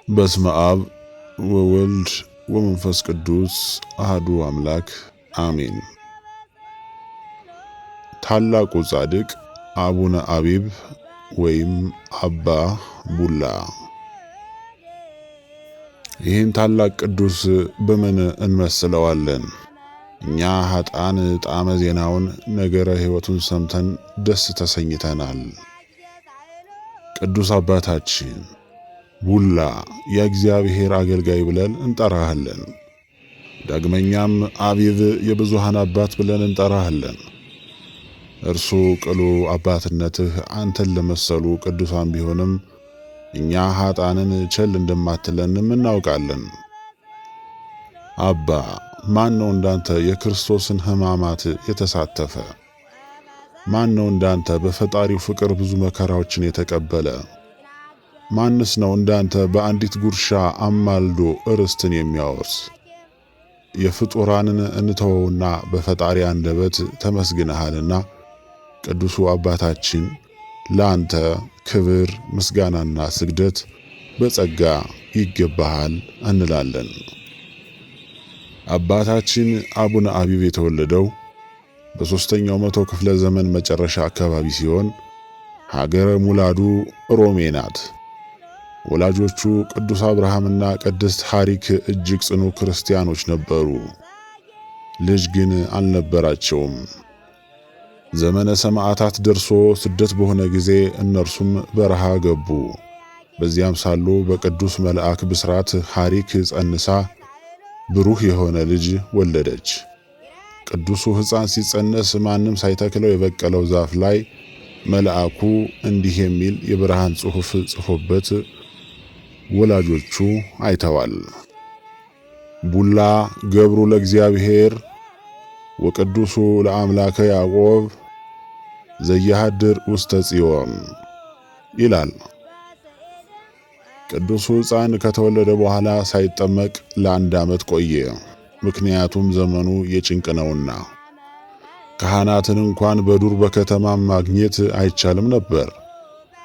በስመ አብ ወወልድ ወመንፈስ ቅዱስ አህዱ አምላክ አሜን። ታላቁ ጻድቅ አቡነ አቢብ ወይም አባ ቡላ። ይህን ታላቅ ቅዱስ በምን እንመስለዋለን? እኛ ኃጥአን ጣዕመ ዜናውን ነገረ ሕይወቱን ሰምተን ደስ ተሰኝተናል። ቅዱስ አባታችን ቡላ የእግዚአብሔር አገልጋይ ብለን እንጠራሃለን። ዳግመኛም አቢብ የብዙሃን አባት ብለን እንጠራሃለን። እርሱ ቅሉ አባትነትህ አንተን ለመሰሉ ቅዱሳን ቢሆንም እኛ ኃጥአንን ቸል እንደማትለንም እናውቃለን። አባ ማን ነው እንዳንተ የክርስቶስን ሕማማት የተሳተፈ? ማን ነው እንዳንተ በፈጣሪው ፍቅር ብዙ መከራዎችን የተቀበለ? ማንስ ነው እንዳንተ በአንዲት ጉርሻ አማልዶ እርስትን የሚያወርስ? የፍጡራንን እንተወውና በፈጣሪ አንደበት ተመስግነሃልና ቅዱሱ አባታችን ለአንተ ክብር ምስጋናና ስግደት በጸጋ ይገባሃል እንላለን። አባታችን አቡነ አቢብ የተወለደው በሦስተኛው መቶ ክፍለ ዘመን መጨረሻ አካባቢ ሲሆን ሀገረ ሙላዱ ሮሜ ናት። ወላጆቹ ቅዱስ አብርሃምና ቅድስት ሐሪክ እጅግ ጽኑ ክርስቲያኖች ነበሩ። ልጅ ግን አልነበራቸውም። ዘመነ ሰማዕታት ደርሶ ስደት በሆነ ጊዜ እነርሱም በረሃ ገቡ። በዚያም ሳሉ በቅዱስ መልአክ ብስራት ሐሪክ ጸንሳ ብሩህ የሆነ ልጅ ወለደች። ቅዱሱ ሕፃን ሲጸነስ ማንም ሳይተክለው የበቀለው ዛፍ ላይ መልአኩ እንዲህ የሚል የብርሃን ጽሑፍ ጽፎበት ወላጆቹ አይተዋል። ቡላ ገብሩ ለእግዚአብሔር ወቅዱሱ ለአምላከ ያዕቆብ ዘያሃድር ውስተ ጽዮን ይላል። ቅዱሱ ሕፃን ከተወለደ በኋላ ሳይጠመቅ ለአንድ ዓመት ቆየ። ምክንያቱም ዘመኑ የጭንቅ ነውና ካህናትን እንኳን በዱር በከተማ ማግኘት አይቻልም ነበር።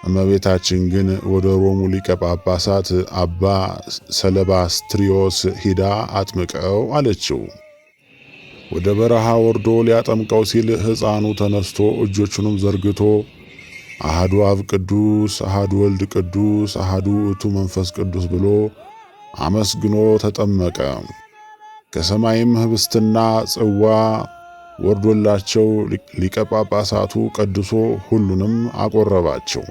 እመቤታችን ግን ወደ ሮሙ ሊቀ ጳጳሳት አባ ሰለባስትሪዮስ ሂዳ አጥምቀው አለችው። ወደ በረሃ ወርዶ ሊያጠምቀው ሲል ሕፃኑ ተነስቶ እጆቹንም ዘርግቶ አሃዱ አብ ቅዱስ፣ አሃዱ ወልድ ቅዱስ፣ አሃዱ ውእቱ መንፈስ ቅዱስ ብሎ አመስግኖ ተጠመቀ። ከሰማይም ህብስትና ጽዋ ወርዶላቸው ሊቀ ጳጳሳቱ ቀድሶ ሁሉንም አቆረባቸው።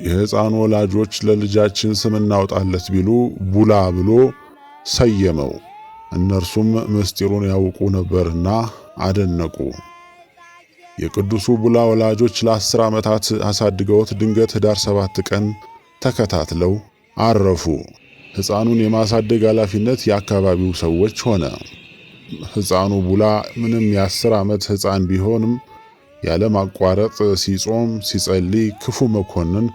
የሕፃኑ ወላጆች ለልጃችን ስም እናውጣለት ቢሉ ቡላ ብሎ ሰየመው። እነርሱም ምስጢሩን ያውቁ ነበርና አደነቁ። የቅዱሱ ቡላ ወላጆች ለ10 ዓመታት አሳድገውት ድንገት ኅዳር 7 ቀን ተከታትለው አረፉ። ሕፃኑን የማሳደግ ኃላፊነት የአካባቢው ሰዎች ሆነ። ሕፃኑ ቡላ ምንም የ10 ዓመት ሕፃን ቢሆንም ያለ ማቋረጥ ሲጾም ሲጸልይ ክፉ መኮንን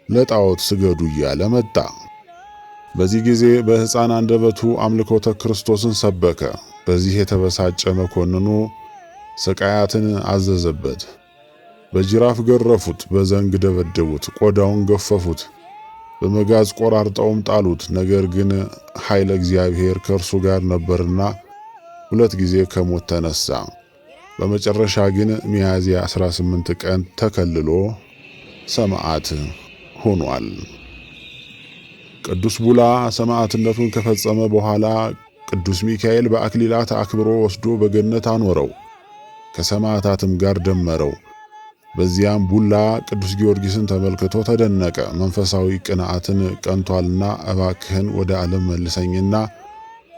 ለጣዖት ስገዱ እያለ መጣ። በዚህ ጊዜ በሕፃን አንደበቱ አምልኮተ ክርስቶስን ሰበከ። በዚህ የተበሳጨ መኮንኑ ስቃያትን አዘዘበት። በጅራፍ ገረፉት፣ በዘንግ ደበደቡት፣ ቆዳውን ገፈፉት፣ በመጋዝ ቆራርጠውም ጣሉት። ነገር ግን ኃይለ እግዚአብሔር ከእርሱ ጋር ነበርና 2 ጊዜ ከሞት ተነሳ። በመጨረሻ ግን ሚያዝያ 18 ቀን ተከልሎ ሰማዕት ሆኗል። ቅዱስ ቡላ ሰማዕትነቱን ከፈጸመ በኋላ ቅዱስ ሚካኤል በአክሊላት አክብሮ ወስዶ በገነት አኖረው፣ ከሰማዕታትም ጋር ደመረው። በዚያም ቡላ ቅዱስ ጊዮርጊስን ተመልክቶ ተደነቀ። መንፈሳዊ ቅንዓትን ቀንቷልና እባክህን ወደ ዓለም መልሰኝና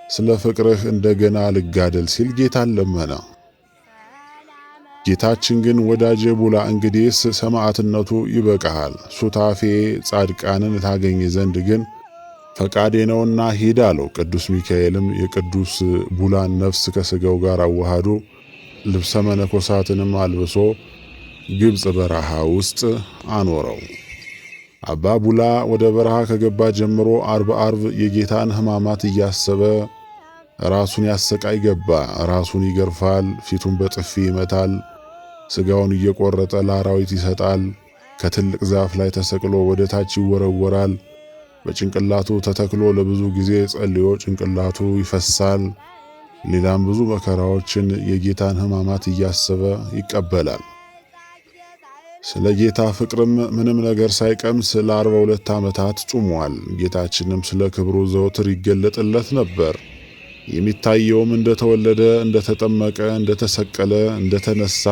ስለ ፍቅርህ እንደገና ልጋደል ሲል ጌታን ለመነ። ጌታችን ግን ወዳጄ ቡላ እንግዲህስ ሰማዕትነቱ ይበቃሃል፣ ሱታፌ ጻድቃንን ታገኝ ዘንድ ግን ፈቃዴ ነውና ሂድ አለው። ቅዱስ ሚካኤልም የቅዱስ ቡላን ነፍስ ከስጋው ጋር አዋህዶ ልብሰ መነኮሳትንም አልብሶ ግብጽ በረሃ ውስጥ አኖረው። አባ ቡላ ወደ በረሃ ከገባ ጀምሮ አርብ አርብ የጌታን ሕማማት እያሰበ ራሱን ያሰቃይ ገባ። ራሱን ይገርፋል፣ ፊቱን በጥፊ ይመታል፣ ስጋውን እየቆረጠ ለአራዊት ይሰጣል። ከትልቅ ዛፍ ላይ ተሰቅሎ ወደ ታች ይወረወራል። በጭንቅላቱ ተተክሎ ለብዙ ጊዜ ጸልዮ ጭንቅላቱ ይፈሳል። ሌላም ብዙ መከራዎችን የጌታን ሕማማት እያሰበ ይቀበላል። ስለ ጌታ ፍቅርም ምንም ነገር ሳይቀምስ ለ42 ዓመታት ጾሟል። ጌታችንም ስለ ክብሩ ዘወትር ይገለጥለት ነበር። የሚታየውም እንደተወለደ፣ እንደተጠመቀ፣ እንደተሰቀለ፣ እንደተነሳ፣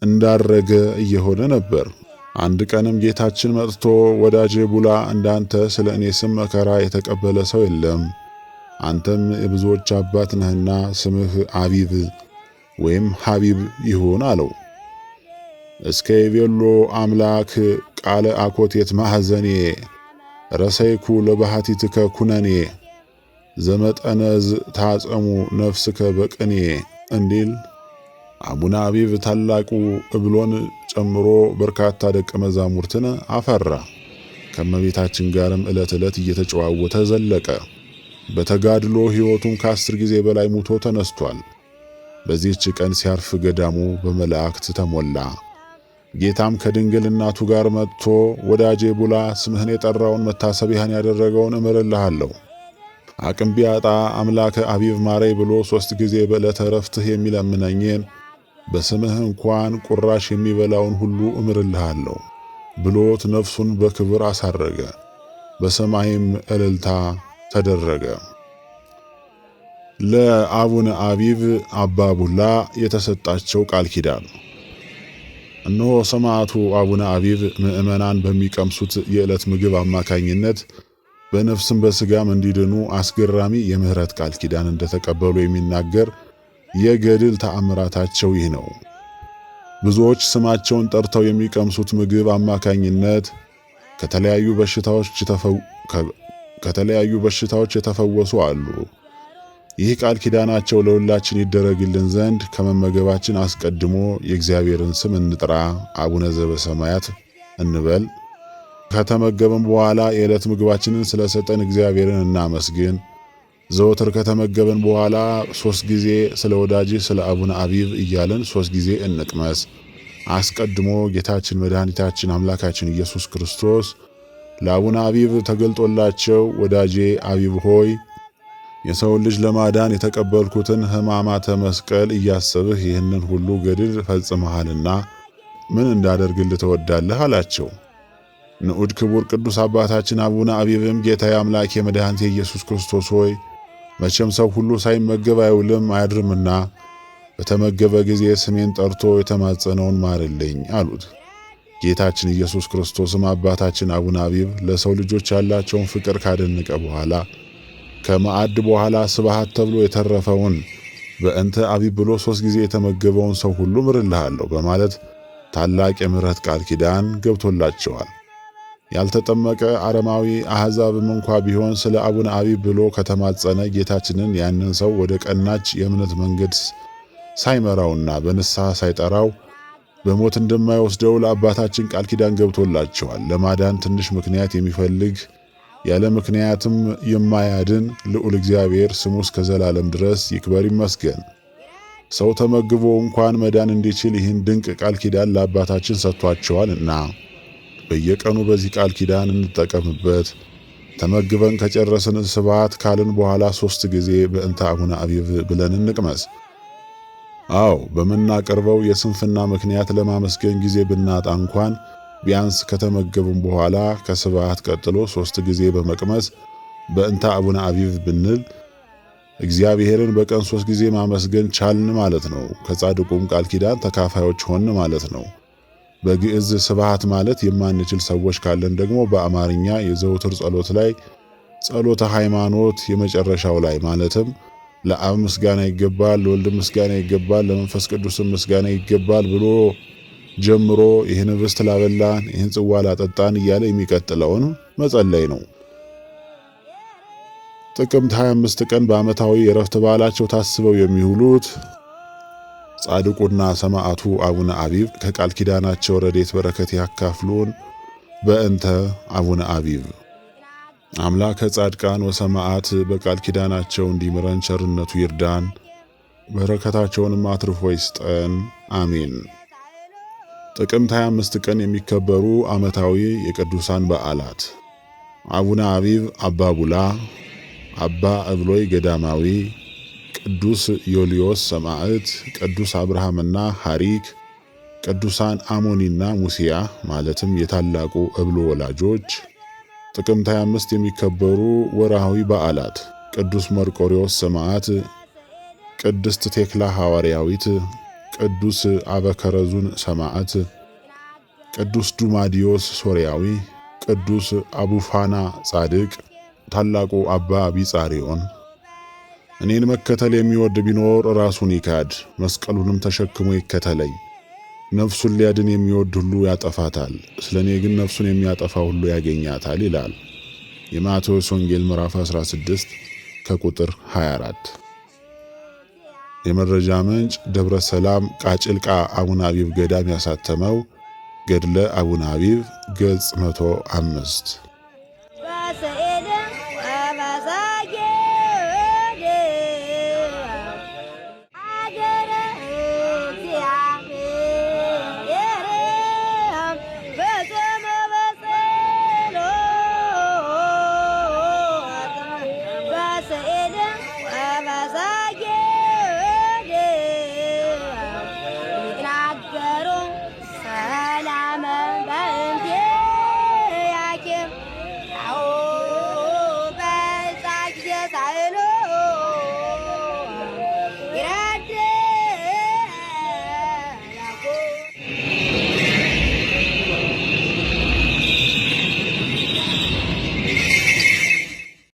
እንዳረገ እየሆነ ነበር። አንድ ቀንም ጌታችን መጥቶ ወዳጄ ቡላ፣ እንዳንተ ስለ እኔ ስም መከራ የተቀበለ ሰው የለም፣ አንተም የብዙዎች አባት ነህና ስምህ አቢብ ወይም ሐቢብ ይሁን አለው። እስከ ይቤሎ አምላክ ቃለ አኮቴት ማሕዘኔ ረሰይኩ ለባሕቲትከ ኩነኔ ዘመጠነዝ ታጸሙ ነፍስከ በቅኔ እንዲል አቡነ አቢብ ታላቁ እብሎን ጨምሮ በርካታ ደቀ መዛሙርትን አፈራ። ከእመቤታችን ጋርም ዕለት ዕለት እየተጨዋወተ ዘለቀ። በተጋድሎ ሕይወቱም ከ10 ጊዜ በላይ ሙቶ ተነስቷል። በዚህች ቀን ሲያርፍ ገዳሙ በመላእክት ተሞላ። ጌታም ከድንግል እናቱ ጋር መጥቶ ወዳጄ ቡላ፣ ስምህን የጠራውን መታሰቢያህን ያደረገውን እምርልሃለሁ፣ አቅም ቢያጣ አምላከ አቢብ ማረይ ብሎ 3 ጊዜ በዕለተ ዕረፍትህ የሚለምነኝን በስምህ እንኳን ቁራሽ የሚበላውን ሁሉ እምርልሃለሁ ብሎት ነፍሱን በክብር አሳረገ። በሰማይም እልልታ ተደረገ። ለአቡነ አቢብ አባ ቡላ የተሰጣቸው ቃል ኪዳን። እነሆ ሰማዕቱ አቡነ አቢብ ምዕመናን በሚቀምሱት የዕለት ምግብ አማካኝነት በነፍስም በስጋም እንዲድኑ አስገራሚ የምህረት ቃል ኪዳን እንደተቀበሉ የሚናገር የገድል ተአምራታቸው ይህ ነው። ብዙዎች ስማቸውን ጠርተው የሚቀምሱት ምግብ አማካኝነት ከተለያዩ በሽታዎች የተፈወሱ አሉ። ይህ ቃል ኪዳናቸው ለሁላችን ይደረግልን ዘንድ ከመመገባችን አስቀድሞ የእግዚአብሔርን ስም እንጥራ፣ አቡነ ዘበሰማያት እንበል። ከተመገብን በኋላ የዕለት ምግባችንን ስለሰጠን እግዚአብሔርን እናመስግን። ዘወትር ከተመገብን በኋላ 3 ጊዜ ስለ ወዳጅ ስለ አቡነ አቢብ እያለን 3 ጊዜ እንቅመስ። አስቀድሞ ጌታችን መድኃኒታችን አምላካችን ኢየሱስ ክርስቶስ ለአቡነ አቢብ ተገልጦላቸው ወዳጄ አቢብ ሆይ የሰውን ልጅ ለማዳን የተቀበልኩትን ሕማማተ መስቀል እያሰብህ ይህንን ሁሉ ገድል ፈጽመሃልና ምን እንዳደርግልህ ትወዳለህ? አላቸው። ንዑድ ክቡር ቅዱስ አባታችን አቡነ አቢብም ጌታዬ አምላኬ መድኃኒቴ ኢየሱስ ክርስቶስ ሆይ መቼም ሰው ሁሉ ሳይመገብ አይውልም አያድርምና በተመገበ ጊዜ ስሜን ጠርቶ የተማጸነውን ማርልኝ አሉት። ጌታችን ኢየሱስ ክርስቶስም አባታችን አቡነ አቢብ ለሰው ልጆች ያላቸውን ፍቅር ካደነቀ በኋላ ከማዕድ በኋላ ስብሐት ተብሎ የተረፈውን በእንተ አቢብ ብሎ 3 ጊዜ የተመገበውን ሰው ሁሉ ምርልሃለሁ በማለት ታላቅ የምህረት ቃል ኪዳን ገብቶላቸዋል። ያልተጠመቀ አረማዊ አሕዛብም እንኳ ቢሆን ስለ አቡነ አቢብ ብሎ ከተማጸነ ጌታችንን ያንን ሰው ወደ ቀናች የእምነት መንገድ ሳይመራውና በንስሐ ሳይጠራው በሞት እንደማይወስደው ለአባታችን ቃል ኪዳን ገብቶላቸዋል። ለማዳን ትንሽ ምክንያት የሚፈልግ ያለ ምክንያትም የማያድን ልዑል እግዚአብሔር ስሙ እስከ ዘላለም ድረስ ይክበር ይመስገን። ሰው ተመግቦ እንኳን መዳን እንዲችል ይህን ድንቅ ቃል ኪዳን ለአባታችን ሰጥቷቸዋልና በየቀኑ በዚህ ቃል ኪዳን እንጠቀምበት። ተመግበን ከጨረስን ስብሐት ካልን በኋላ 3 ጊዜ በእንተ አቡነ አቢብ ብለን እንቅመስ። አዎ፣ በምናቀርበው የስንፍና ምክንያት ለማመስገን ጊዜ ብናጣ እንኳን ቢያንስ ከተመገብን በኋላ ከስብሐት ቀጥሎ 3 ጊዜ በመቅመስ በእንተ አቡነ አቢብ ብንል እግዚአብሔርን በቀን 3 ጊዜ ማመስገን ቻልን ማለት ነው። ከጻድቁም ቃል ኪዳን ተካፋዮች ሆን ማለት ነው። በግዕዝ ስብሐት ማለት የማንችል ሰዎች ካለን ደግሞ በአማርኛ የዘውትር ጸሎት ላይ ጸሎተ ሃይማኖት የመጨረሻው ላይ ማለትም ለአብ ምስጋና ይገባል፣ ለወልድ ምስጋና ይገባል፣ ለመንፈስ ቅዱስ ምስጋና ይገባል ብሎ ጀምሮ ይህን ኅብስት ላበላን ይህን ጽዋ ላጠጣን እያለ የሚቀጥለውን መጸለይ ነው። ጥቅምት 25 ቀን በዓመታዊ የዕረፍት በዓላቸው ታስበው የሚውሉት ጻድቁና ሰማዕቱ አቡነ አቢብ ከቃል ኪዳናቸው ረድኤት በረከት ያካፍሉን። በእንተ አቡነ አቢብ አምላከ ጻድቃን ወሰማዕት በቃል ኪዳናቸው እንዲምረን ቸርነቱ ይርዳን፣ በረከታቸውንም አትርፎ ይስጠን። አሜን። ጥቅምት 25 ቀን የሚከበሩ ዓመታዊ የቅዱሳን በዓላት አቡነ አቢብ አባ ቡላ፣ አባ እብሎይ ገዳማዊ፣ ቅዱስ ዮልዮስ ሰማዕት፣ ቅዱስ አብርሃምና ሐሪክ፣ ቅዱሳን አሞኒና ሙሲያ ማለትም የታላቁ እብሎ ወላጆች። ጥቅምት 25 የሚከበሩ ወርሃዊ በዓላት ቅዱስ መርቆሪዎስ ሰማዕት፣ ቅድስት ቴክላ ሐዋርያዊት፣ ቅዱስ አበከረዙን ሰማዕት፣ ቅዱስ ዱማዲዮስ ሶርያዊ፣ ቅዱስ አቡፋና ጻድቅ፣ ታላቁ አባ ቢጻሪዮን። እኔን መከተል የሚወድ ቢኖር ራሱን ይካድ፣ መስቀሉንም ተሸክሞ ይከተለኝ። ነፍሱን ሊያድን የሚወድ ሁሉ ያጠፋታል፣ ስለ እኔ ግን ነፍሱን የሚያጠፋ ሁሉ ያገኛታል ይላል የማቴዎስ ወንጌል ምዕራፍ 16 ከቁጥር 24። የመረጃ ምንጭ ደብረ ሰላም ቃጭልቃ አቡነ አቢብ ገዳም ያሳተመው ገድለ አቡነ አቢብ ገጽ 105።